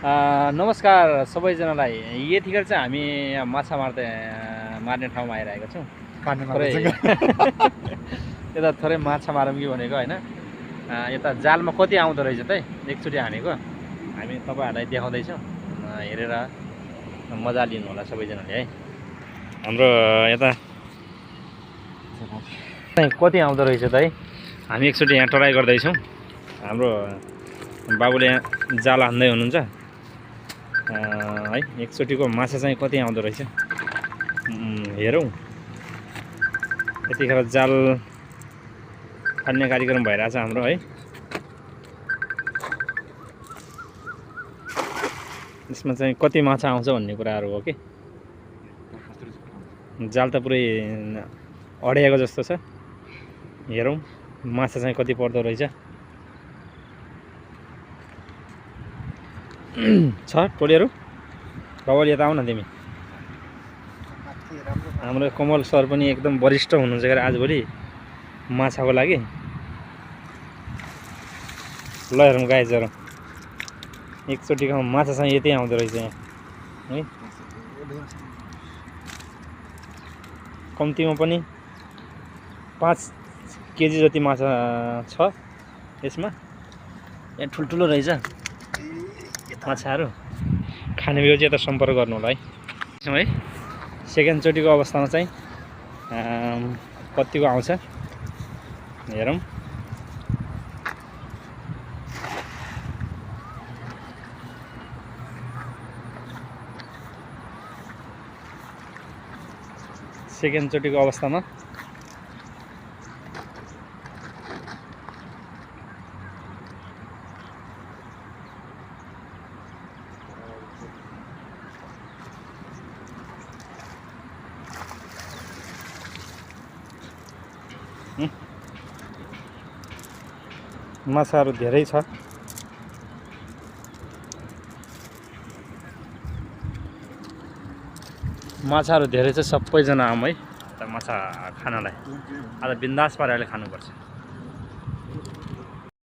नमस्कार सबैजनालाई। यतिखेर चाहिँ हामी यहाँ माछा मार्ने ठाउँमा आइरहेको छौँ। यता थोरै माछा मारौँ कि भनेको होइन। यता जालमा कति आउँदो रहेछ त एकचोटि हानेको हामी तपाईँहरूलाई देखाउँदैछौँ। हेरेर मजा लिनु होला सबैजनाले है। हाम्रो यता कति आउँदो रहेछ त है। हामी एकचोटि यहाँ ट्राई गर्दैछौँ। हाम्रो बाबुले यहाँ जाल हान्दै हुनुहुन्छ है। एकचोटिको माछा चाहिँ कति आउँदो रहेछ हेरौँ। यतिखेर जाल फाल्ने कार्यक्रम भइरहेछ हाम्रो है। यसमा चाहिँ कति माछा आउँछ भन्ने कुराहरू हो कि। जाल त पुरै अड्याएको जस्तो छ। हेरौँ माछा चाहिँ कति पर्दो रहेछ। छ टोलीहरू। कवल यता आऊ न तिमी। हाम्रो कमल सर पनि एकदम वरिष्ठ हुनुहुन्छ क्या आजभोलि माछाको लागि। ल हेरौँ गाइजहरू, एकचोटिको माछा चाहिँ यति आउँदो रहेछ यहाँ है। कम्तीमा पनि 5 केजी जति माछा छ यसमा। यहाँ ठुल्ठुलो रहेछ माछाहरू। खाने बेला चाहिँ यता सम्पर्क गर्नु होला है। सेकेन्ड चोटिको अवस्थामा चाहिँ कतिको आउँछ हेरौँ। सेकेन्ड चोटिको अवस्थामा माछाहरू धेरै छ। माछाहरू धेरै छ। सबैजना आउँ है माछा खानलाई। आज बिन्दास पाराले खानुपर्छ।